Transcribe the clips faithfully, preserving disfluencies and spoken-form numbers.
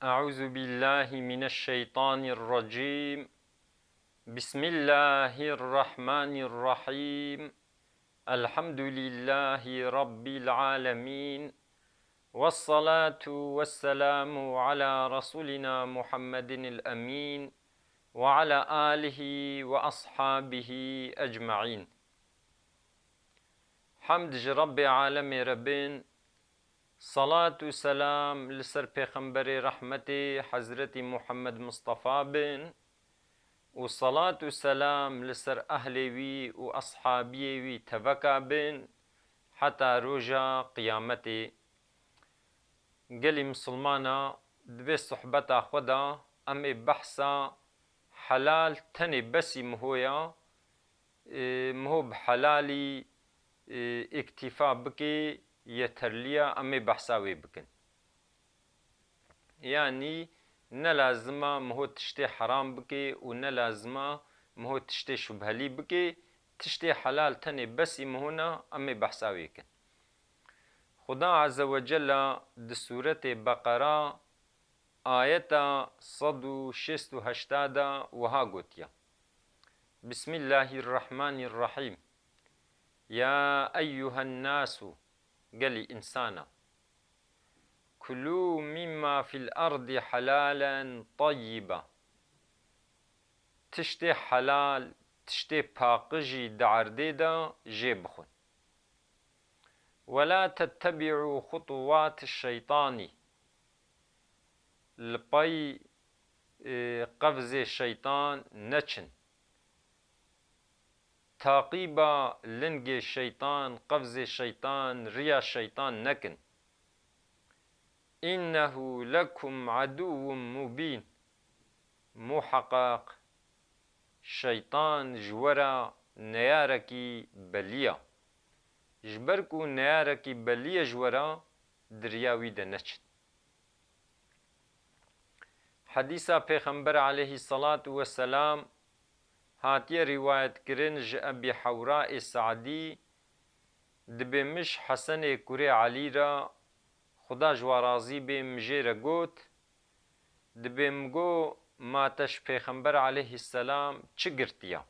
أعوذ بالله من الشيطان الرجيم. بسم الله الرحمن الرحيم. الحمد لله رب العالمين. والصلاة والسلام على رسولنا محمد الأمين وعلى آله وأصحابه أجمعين. Hemd ji Rebbê alemê re bin, salat û selam li ser Pêxemberê rehmetê Hezretî Muhammed Mustafa bin û salat û selam li ser ehlê wî û eshabiyê wî teveka bin heta roja qiyametê. Gelî misilmana, di vê sohbeta xwe de em ê behsa helal tenê besî miho ya, e, miho bi helalî, e, îktîfa bikê, yeterliya em ê behsa wê bikin. Yanî ne lazima miho tiştê heram bikê û ne lazima miho tiştê şubhelî bikê, tiştê helal tenê besî miho na, em ê behsa wê kin. Xuda Azze ve Cella di Sûretê Beqera ayeta sed û şêst û heşta de wiha gotiye, Bismillahirrahmanirrahîm. Ya eyyuhen nasu, gelî însana. Kulû mimma fil erdî helalen tayyiba. Tiştê helal, tiştê paqijî di erdê de jê bixwin. Wela tettebi'û xutuwatiş şeytanî. Li pey, e, qevzê şeytan neçin. Taqîba lingê şeytan, qevzê şeytan, riya şeytan nekin. Înnehu lekum aduwwun mubîn. Muheqeq şeytan ji we re neyarekî belî ya. Ji ber ku neyarekî belî ye ji we re, di riya wî de neçin. Hedîsa Pêxember aleyhisselatu vesselam hatiye rîwayetkirin ji Ebî Hewra ê Se'dî, dibê mij Hesenê kurê Elî re, Xuda ji wa razî bê, min jê re got, dibê min got, ma te ji Pêxember aleyhisselam çi girtiya?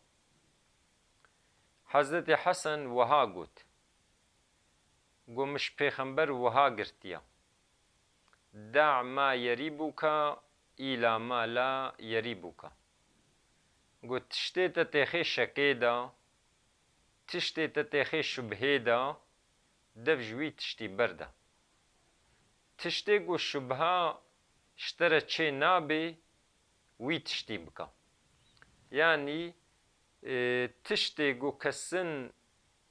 Hezretê Hesen wiha got, got, min ji Pêxember wiha girtiya, "Da' ma yerîbuka îla ma la yerîbuka." Got, tiştê te têxê şekê de, tiştê te têxê şubhê de, dev ji wî tiştî berde. Tiştê ku şubha ji te re çê nabê, wî tiştî bike. Yanî, e, tiştê ku kesin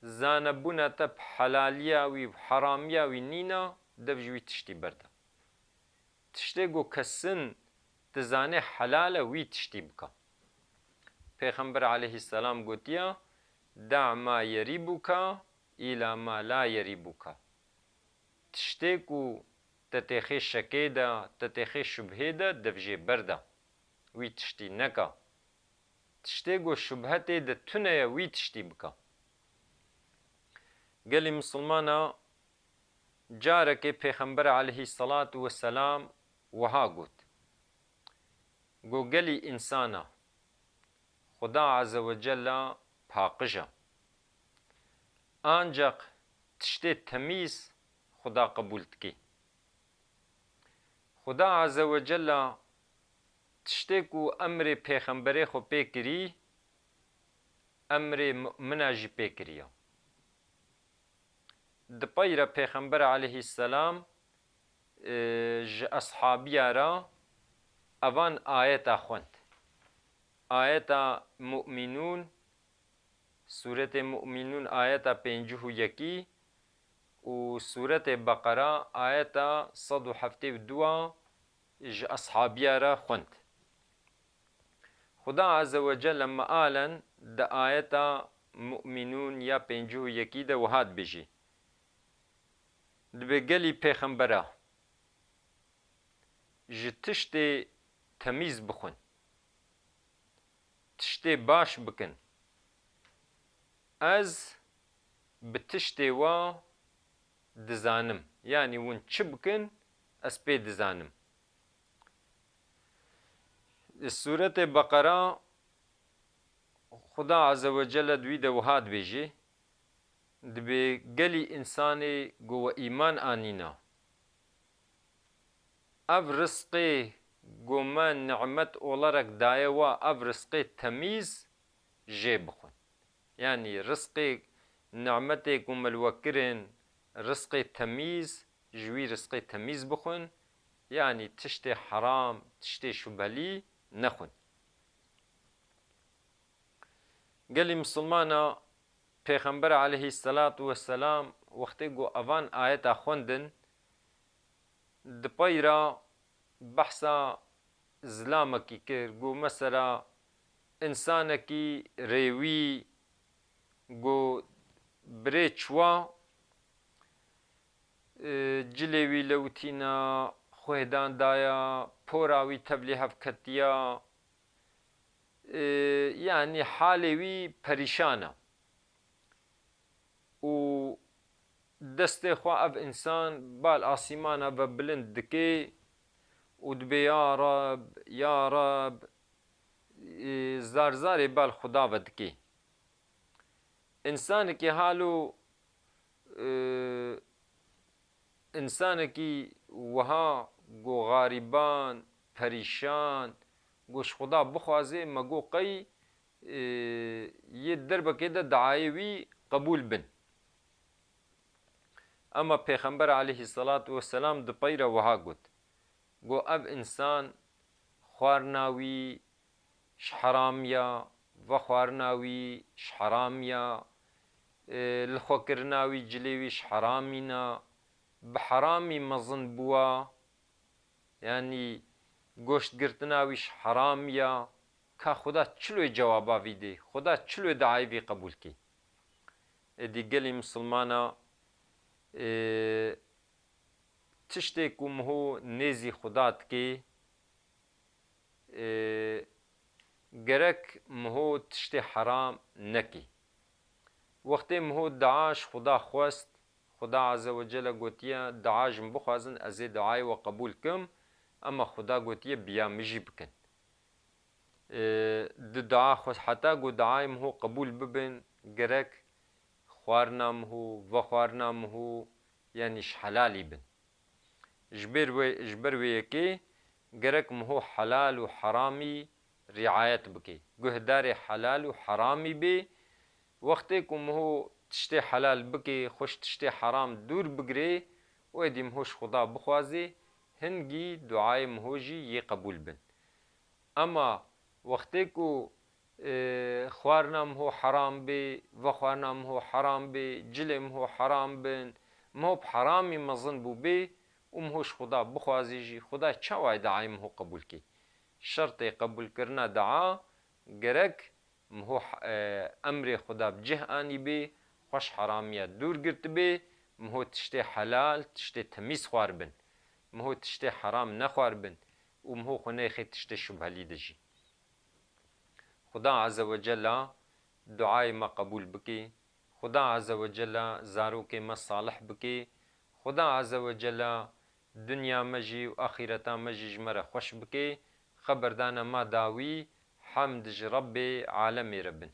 zanebûna te bi helaliya wî û heramiya wî nîna, dev ji wî tiştî berde. Tiştê ku kesin dizane helal e, wî tiştî bike. Pêxember aleyhisselam gotiya, "Da' ma yerîbuka îla ma la yerîbuka." Tiştê ku te têxê şekê de, te têxê şubhê de, dev jê berde. Wî tiştî neke. Tiştê ku şubhe tê de tune ye, wî tiştî bike. Gelî misilmana, carekê Pêxember aleyhisselatu vesselam wiha got, got, gelî însana, Xuda Azze ve Cella paqij e. Ancaq tiştê temîz Xuda qebûl dike. Xuda Azze ve Cella tiştê ku emrê Pêxemberê xwe pê kirî, emrê mumina jî pê kiriye. Di pey re Pêxember aleyhisselam, e, ji eshabiya re evan ayeta xwend. Ayeta Mu'minûn, Sûretê Mu'minûn ayeta pêncî û yekî û Sûretê Beqera ayeta sed û heftê û dua ji eshabiya re xwend. Xuda Azze ve Celle mealen di ayeta Mu'minûn ya pêncî û yekî de wiha dibêjî, dibê gelî pêxembera ji tiştê temîz bixwin, tiştê baş bikin. Ez bi tiştê wa dizanim. Yanî hûn çi bikin, ez pê dizanim. Sûretê Beqera Xuda Azze ve Celle di wî de wiha dibêjê, dibê gelî însanê ku we îman anîna, ev rizqê ku me nimet olarak daye we, ev rizqê temîz jê bixwin. Yanî rizqê, nimetê ku me li we kirin, rizqê temîz, ji wî rizqê temîz bixwin, yanî tiştê heram, tiştê şubhelî nexwin. Gelî misilmana, Pêxember aleyhisselatu vesselam wextê ku evan ayeta xwendin, di pey re behsa zilamekî kir, ku mesela însanekî rêwî, ku birê çiwa, e, cilê wî lewitîna, xwêdan daya, pora wî tevlî hev ketiya, e, yanî halê wî perîşan e. Û destê xwe ev însan bal asîmana ve bilind dike û dibê, ya Reb, ya Reb, e, zar zarê bal Xuda ve dike. Însanekî halo, e, însanekî wiha ku xarîban, perîşan, ku ji Xuda bixwaze, me got qey, e, yê derbekê de diayê wî qebûl bin. Ema Pêxember aleyhisselatu vesselam di pey re wiha got, got, ev însan xwarina wî ji heram ya, vexwarina wî ji heram ya, e, lixwekirina wî, cilê wî ji heramî ne, bi heramî mezin bûwa, yanî goştgirtina wî ji heram ya, ka Xuda çilo cewaba vî dê, Xuda çilo diayê vî qebûl kê? Êdî gelî misilmana, e, tiştê ku miho nêzî Xuda dikê, e, gerek miho tiştê heram nekê. Wextê miho dua ji Xuda xwest, Xuda Azze ve Celle gotiye, dua ji min bixwazin, ez ê duayê we qebûl kim, ema Xuda gotiye, biya min jî bikin. E, di dua xwe, heta ku duayê miho qebûl bibin, gerek xwarina miho, vexwarina miho, yanî ji helalî bin. Ji ber wê, ji ber wê yekê gerek miho helal û heramî riayet bike. Guhdarê helal û heramî bê. Wextê ku miho tiştê helal bike, xwe ji tiştê heram dûr bigire, û êdî miho ji Xuda bixwaze, hingî duayê miho jî yê qebûl bin. Ema wextê ku, e, xwarina miho heram bê, vexwarina miho heram bê, cilê miho heram bin, miho bi heramî mezin bûbê û miho ji Xuda bixwazî jî, Xuda çawa duayê miho qebûl kê? Şertê qebûlkirina dua gerek miho, e, emrê Xuda bi cih anîbê, xwe ji heramiya dûr girtibê, miho tiştê helal, tiştê temîz xwar bin. Miho tiştê heram nexwar bin û miho xwe neyxê tiştê şubhelî de jî. Xuda Azze ve Cella duayê me qebûl bike. Xuda Azze ve Cella zarokê me salih bike. Xuda Azze ve Cella dinya me jî û axîreta me jî ji me re xweş bike. Xeberdana me dawî, hemd ji Rebbê alemê re bin.